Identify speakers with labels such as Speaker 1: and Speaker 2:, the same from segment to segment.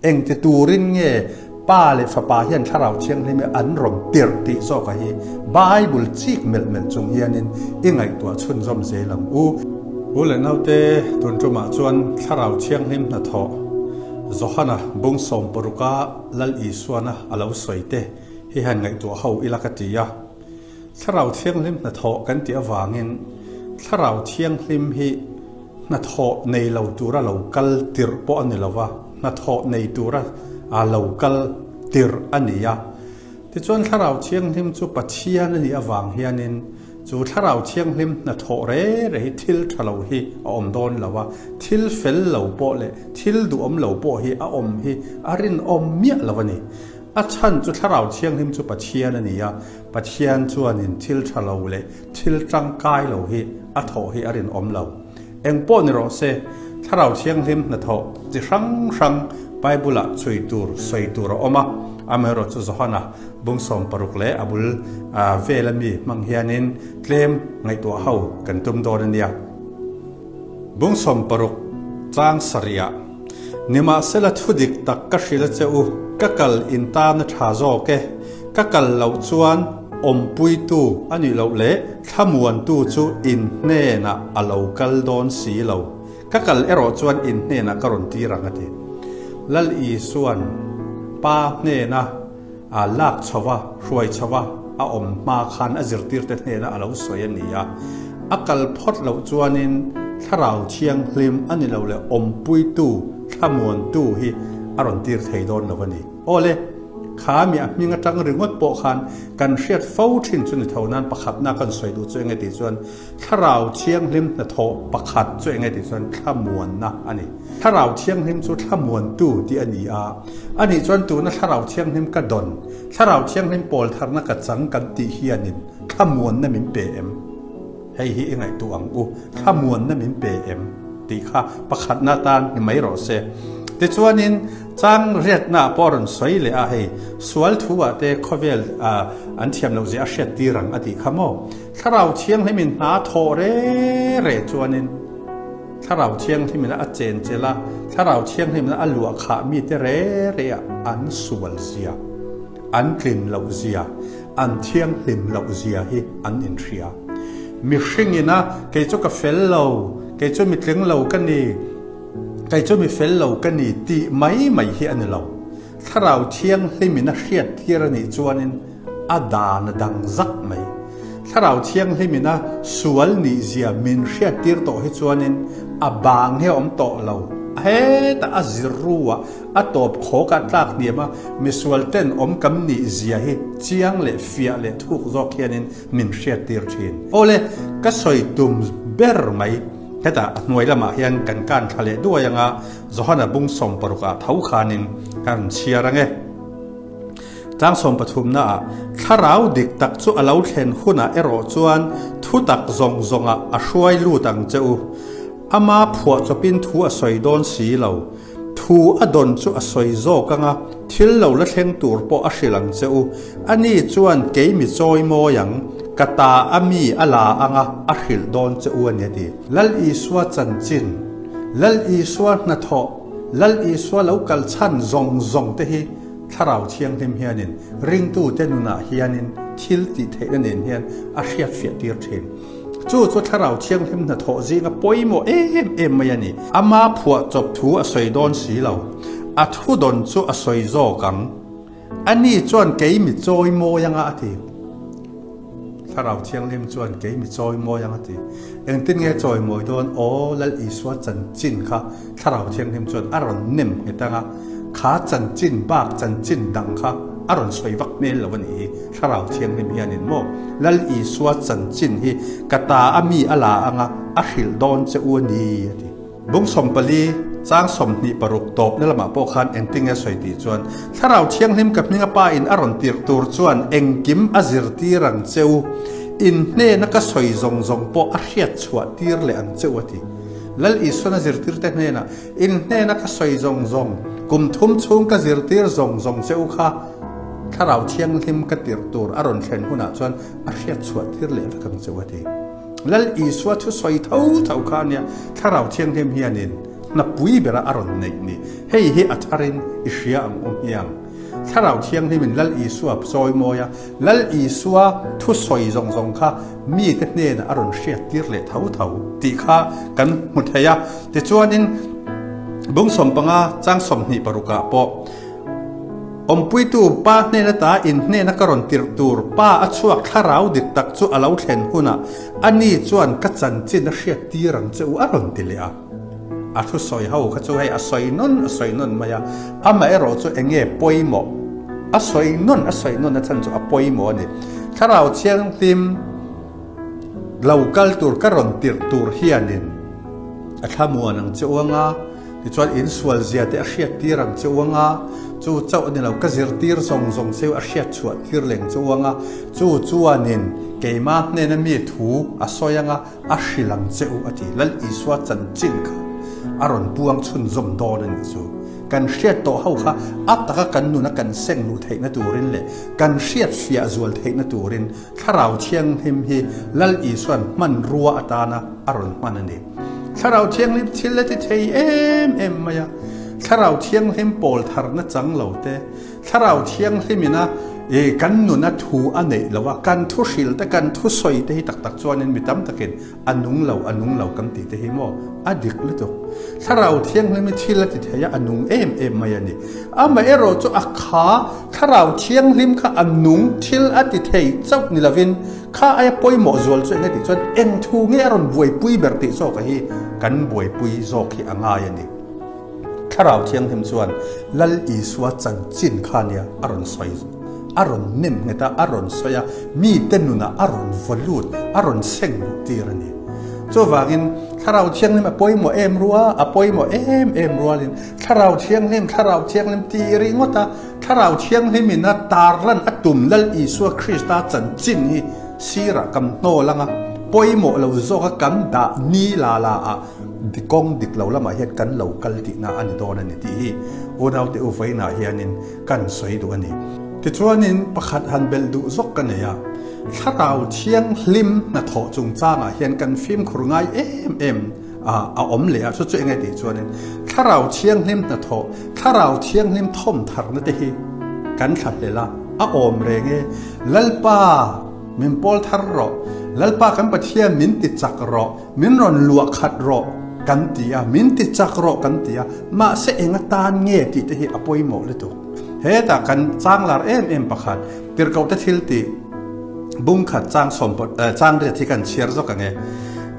Speaker 1: Engti turin nge Pa leh Fapa hian Thlarau Thianghlim hi an rawn tirh tih zawka hi Bible chik melh melh chung hianin i ngaihtuah chhunzawm zel ang u. U leh naute, tun tumah chuan Thlarau Thianghlim hnathawh Johana bung sawmparuka Lal Isuana a lo sawi te hi han ngaihtuah ho ila ka ti a. Thlarau Thianghlim hnathawh kan tih avangin Thlarau Thianghlim hi hnathawh nei lo tura lo kal tirh pawh a ni lo va, hnathawh nei tura lo kal tirh a ni a. Tichuan Thlarau Thianghlim chu Pathian a nih avang hianin chu Thlarau Thianghlim hnathawh re re hi thil tha lo hi a awm dawn lo a, thil fel lo pawh leh thil duhawm lo pawh hi a awm hi a rinawm miah lo a ni. A chhan chu Thlarau Thianghlim chu Pathian a ni a, Pathian chuanin thil tha lo leh thil tangkai lo hi a thawh hi a rinawm lo. Eng pawh ni rawh se, Thlarau Thianghlim hnathawh chi hrang hrang Bible-ah chhui tur, sawi tur a awm a. Amaherawhchu chu Johana bung 60 leh a bul vela mi hmang hianin tlem ngaihtuah ho kan tum dawn a nia. Bung 60 chang sarihah, Nimahsela thu dik tak ka hrilh a che u, ka kal in tan a tha zawk e, ka kal loh chuan awmpuitu a nih loh leh thlamuantu chu in hnenah a lo kal dawn si lo, ka kal erawh chuan in hnenah ka rawn tir ang a ti. Lal Isua'n Pa hnena a lak chho a, hruai chho a, a awm hma khan a zirtirte hnena a lo sawi a ni a. A kal phawt loh chuanin Thlarau Thianghlim a ni lo leh awmpuitu, thlamuantu hi a rawn tir thei dawn lo a ni. Aw le, kha mi a hming atang ringawt pawh khan kan hriat fo thin chu ni tho nan pakhatna kan sawi duh chu enge tih chuan Thlarau Thianghlim hnathawh pakhat chu enge tih chuan thlamuanna a ni. Thlarau Thianghlim chu thlamuantu tih a ni a, a nih chuan tuna Thlarau Thianghlim ka dawn, Thlarau Thianghlim pawl tharna ka chang kan tih hianin thlamuanna min pe em? Hei hi i ngaihtuah ang u, thlamuanna min pe em? tih kha pakhatna atan ni mai rawh se. Tichuanin chang riatna pawh a rawn sawi leh a, hei sual thu ah te khawvel an thiam loh zia a hriat tir ang a tih kha maw? Thlarau Thianghlimin hna thawh re re chuanin Thlarau Thianghlimina a chenchilh a, Thlarau Thianghlimina a luah khah mite re re ah an sual zia, an tlin loh zia, an thianghlim loh zia hi an inhria. Mihringin a, Kei chu ka fel lo, kei chu mi tling lo ka ni, kei chu mi fel lo ka ni tih mai mai hi a ni lo. Thlarau Thianghlimin a hriattir a nih chuanin a dan a dang zak mai. Thlarau Thianghlimin a sual nihzia min hriattir tawh hi chuanin a bang hi a awm tawh lo. Hetah a zir ru a, a tawp khawk a tlak hniam a, misual ten awm kam nihzia hi chiang leh fiah leh thuk zawk hianin min hriattir thin. Awle, ka sawi tum ber mai. Hetah a hnuai lamah hian kan kan thla leh duai anga Johana bung 60 ah tho khanin ka rawn chhiar ange. Tlang 13 naah, Thlarau dik tak chu a lo thlen hunah erawh chuan thutak zawng zawngah a hruai lut ang che u. Ama phuah chawpin thu a sawi dawn si lo. Thu a dawn chu a sawi zawk anga thil lo la thleng tur pawh a hrilh ang che u. Ani chuan kei mi chawi mawi ang, ka ta a mi a la anga a hrilh dawn che u a ni a ti. Lal Isua chanchin, Lal Isua hnathawh, Lal Isua lo kal chhan zawng zawng te hi Thlarau Thianghlim hianin ringtute nunah hianin thil tih theihna nen hian a hriatfiah tir thin. Chu chu Thlarau Thianghlim hnathawh zinga pawimawh em em mai a ni. Ama phuah chawp thu a sawi dawn si lo. A thu dawn chu a sawi zawk ang. Ani chuan kei mi chawi mawi anga a ti. Thlarau Thianghlim chuan kei mi chawi mawi anga ti. Engtin nge chawi mawi dawn? Aw Lal Isua chanchin kha Thlarau Thianghlim chuan a rawn nem nghet anga, kha chanchin bak chanchin dang kha a rawn sawi vak hmel lo a nih hi. Thlarau Thianghlim hianin maw Lal Isua chanchin hi ka ta a mi a la anga a hrilh dawn che u a ni a ti. Bung 14, chang 26 tawpna lamah pawh khan engtin nge sawi tih chuan, Thlarau Thianghlim ka hminga Pa in a rawn tirh tur chuan engkim a zirtir ang che u, in hnena ka sawi zawng zawng pawh a hriat chhuah tir leh ang che u a ti. Lal Isuan a zirtirte hnenah, In hnena ka sawi zawng zawng, kum thum chhung ka zirtir zawng zawng che u kha Thlarau Thianghlim ka tirh tur a rawn thlen hunah chuan a hriat chhuah tir leh vek ang che u a ti. Lal Isua thu sawi tho tho kha ania Thlarau Thianghlim hianin hna pui bera a rawn neih ni. Hei hi a tharin i hria ang u hmiang. Thlarau Thianghlimin Lal Isua chawimawi a, Lal Isua thusawi zawng zawng kha mite hnenah a rawn hriattir leh tho tho tih kha kan hmu thei a. Tichuanin bung 15 chang 26 ah pawh Awmpuitu Pa hnen ata in hnena ka rawn tirh tur Pa a chhuak thlarau dik tak chu a lo thlen hunah ani chuan ka chanchin a hriattir ang che u a rawn ti leh a. A thusawi ho kha chu hei a sawi nawn a sawi nawn mai a, amaherawh chu eng nge pawimawh? A sawi nawn a sawi nawn a chhan chu a pawimawh a ni. Thlarau Thianghlim lo kal tur ka rawn tirh tur hianin a thlamuan ang che u anga, tichuan insual zia te a hriattir ang che u anga, chu chauh a ni lo, ka zirtir zawng zawng cheu a hriat chhuah tir leng che u anga, chu chuanin keimah hnena mi thu a sawi anga, A hrilh ang che u a ti. Lal Isua chanchin kha a rawn puang chhunzawm dawn a nih chu. Kan hriat tawh ho kha a taka kan nuna kan seng luh theihna turin leh kan hriat fiah zual theihna turin Thlarau Thianghlim hi Lal Isua'n hmanrua atana a rawn hman a ni. Thlarau Thianghlim thil a ti thei em em mai a. Thlarau Thianghlim pawl tharna chang lo te, Thlarau Thianghlimin a kan nuna thu a neih lo a, kan thu hrilh te, kan thu sawi te hi tak tak chuanin mi tam takin a nung lo, a nung lo kan tih te hi maw a dik lutuk. Thlarau Thianghlim hi thil a ti thei a, a nung em em mai a ni. Amaherawh chu a kha Thlarau Thianghlim kha a nung thil a ti thei chauh ni lovin kha aia pawimawh zual chu eng nge tih chuan eng thu nge a rawn buaipui ber tih zawk hi kan buaipui zawk hi a ngai a ni. Thlarau Thianghlim chuan Lal Isua chanchin kha nia a rawn sawi, a rawn nem nghet a, a rawn sawi a, mite nunah a rawn vaw lut, a rawn seng luh tir a ni. Chuvangin Thlarau Thianghlim a pawimawh em rua, a pawimawh em em rualin Thlarau Thianghlim, Thlarau Thianghlim tih ringawt a, Thlarau Thianghlimin a tarlan a tum Lal Isua Krista chanchin hi sirah kan hnawl ang a, pawimawh lo zawka kan dah ni la la ah Kawng dik lo lamah hian kan lo kal tihna a ni dawn a ni tih hi unaute u vawiinah hianin kan sawi duh a ni. Tichuanin pakhat han belh duh zawk ka nei a, Thlarau Thianghlim hnathawh chungchangah hian kan fimkhur ngai em em a awm leh a, chu chu enge tih chuanin Thlarau Thianghlim hnathawh, Thlarau Thianghlim thawmtharna te hi kan thlahlel a, a awm reng e. Lalpa min pawl thar rawh, Lalpa kan Pathian min ti chak rawh, Min rawn luah khat rawh kan ti a, min ti chak rawh kan ti a, mahse eng atan nge tih te hi a pawimawh lutuk. Hetah kan changlar em em pakhat, tirhkohte thil tih bung khat chang sawm chang riat hi kan chhiar zawk ang e.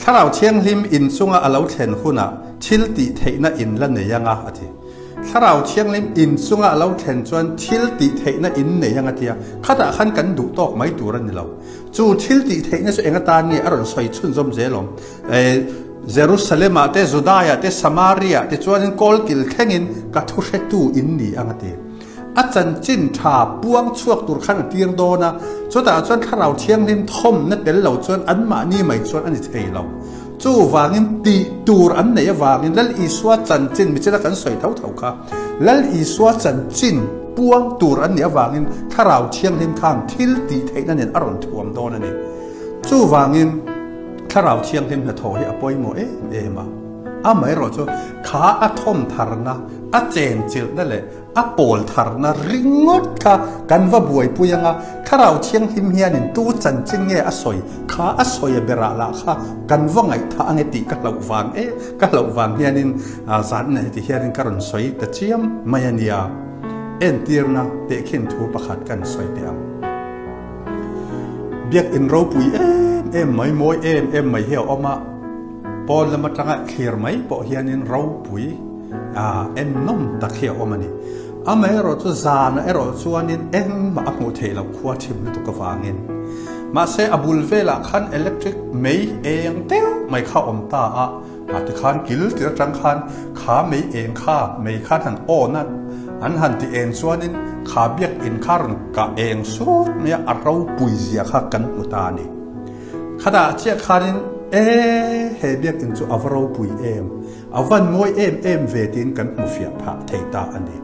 Speaker 1: Thlarau Thianghlim inchunga a lo thlen hunah thil tih theihna in la nei anga a ti. Thlarau Thianghlim inchunga a lo thlen chuan thil tih theihna in nei anga tia, khatah khan kan duh tawk mai tur a ni lo. Chu thil tih theihna chu eng atan nge a rawn sawi chhunzawm zel awm? Jerusalem-ah te, Judai-ah te, Samaria-ah te chuanin kawlkil thlengin ka thuhretu in ni ang a ti. A chanchin tha puang chhuak tur khan a tir dawn a, chutah chuan Thlarau Thianghlim thawmna tel lo chuan anmahni mai chuan a ni thei lo. Chuvangin tih tur an neih avangin Lal Isua chanchin, michina kan sawi tho tho kha, Lal Isua chanchin puang tur an nih avangin Thlarau Thianghlim khan thil tih theihna nen a rawn thuam dawn a ni. Chuvangin Thlarau Thianghlim hnathawh hi a pawimawh em em a. Amaherawh chu kha a thawmtharna, a chenchilhna leh A pawl tharna ringawt kha kan va buaipui anga, Thlarau Thianghlim hianin tu chanchin nge a sawi kha a sawi a berah lah kha kan va ngaihthah ange tih ka hlauh vang e, ka hlauh vang hianin zan inah heti hianin ka rawn sawi ta chiam mai a nia. Entirna tehkhin thu pakhat kan sawi teh ang. Biakin ropui em em mai, mawi em em mai hi a awm a, pawn lam atanga thlir mai pawh hianin ropui A ennawm tak hi a awm a ni. Amaherawh chu zanah erawh chuanin engmah a hmuh theih loh khua thim lutuk avangin. Mahse a bul velah khan electric mei eng deuh mai kha a awm ta a, a tikhan kil tir atang khan kha mei eng kha mei khan han awn a, an han ti eng chuanin kha biakin kha rawn kah eng sut mai a, a ropui zia kha kan hmu ta a ni. Khatah chiah khanin e he biakin chu a va ropui em? A van mawi em em ve tiin kan hmu fiah phah thei ta a ni.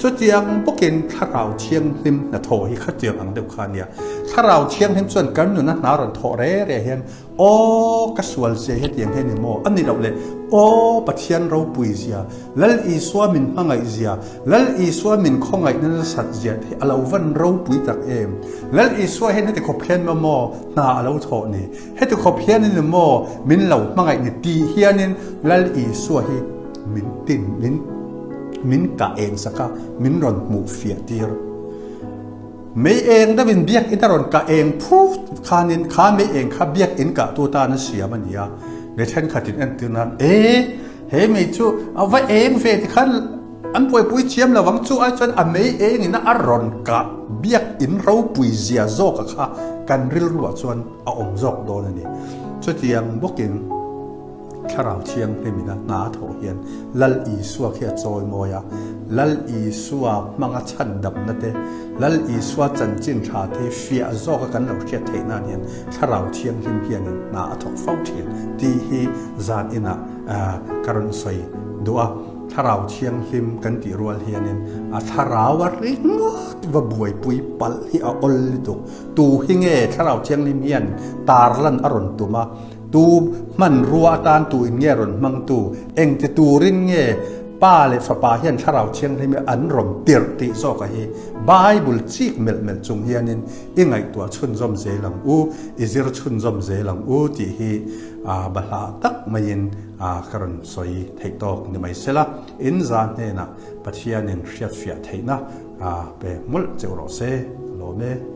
Speaker 1: Chutiang bawkin Thlarau Thianghlim hnathawh hi khatiang ang deuh kha a nia. Thlarau Thianghlim chuan kan nuna hna rawn thawh re re hian, Aw, ka sual zia hetiang hi a ni maw? A ni loh le, Aw, Pathian ropui zia, Lal Isua min hmangaih zia, Lal Isua min khawngaihna nasat zia te hi a lo van ropui tak em? Lal Isua hian heti khawp hian maw maw hna a lo thawh ni? Heti khawp hianin ni maw min lo hmangaih ni? Tih hianin Lal Isua hi min tin, min min kah eng sak a, min rawn hmuh fiah tir. Mei eng deuhin biakinn a rawn kah eng phut khanin kha mei eng kha biakinn kahtu tan a siam a ni a, mi thenkhatin entir nan e he mei chu a va eng ve ti khan an buaipui chiam lo ang chu ai chuan a mei engin a rawn kah biakinn ropui zia zawka kha kan rilruah chuan a awm zawk dawn a ni. Chutiang bawkin. Thlarau Thianghlimin a hna a thawh hian Lal Isua khi a chawi mawi a, Lal Isua hmanga chhandamna te, Lal Isua chanchin tha te hi fiah zawka kan lo hriat theih nan hian Thlarau Thianghlim hianin hna a thawk fo thin tih hi zan inah ka rawn sawi duh a. Thlarau Thianghlim kan tih rual hianin a thlarau a ringawt va buaipui palh hi a awl lutuk. Tu hi nge Thlarau Thianghlim hian tarlan a rawn tum a? Tu hmanrua atan tu in nge rawn hmang tu? Engti turin nge Pa leh Fapa hian Thlarau Thianghlim hi an rawn tirh tih zawka hi Bible chik melh melh chung hianin i ngaihtuah chhunzawm zel ang u, i zir chhunzawm zel ang u tih hi bahlah tak maiin ka rawn sawi theih tawk ni mai sela, in za hnenah Pathianin hriatfiah theihna pe hmulh cheu rawh se. Ka lawm e.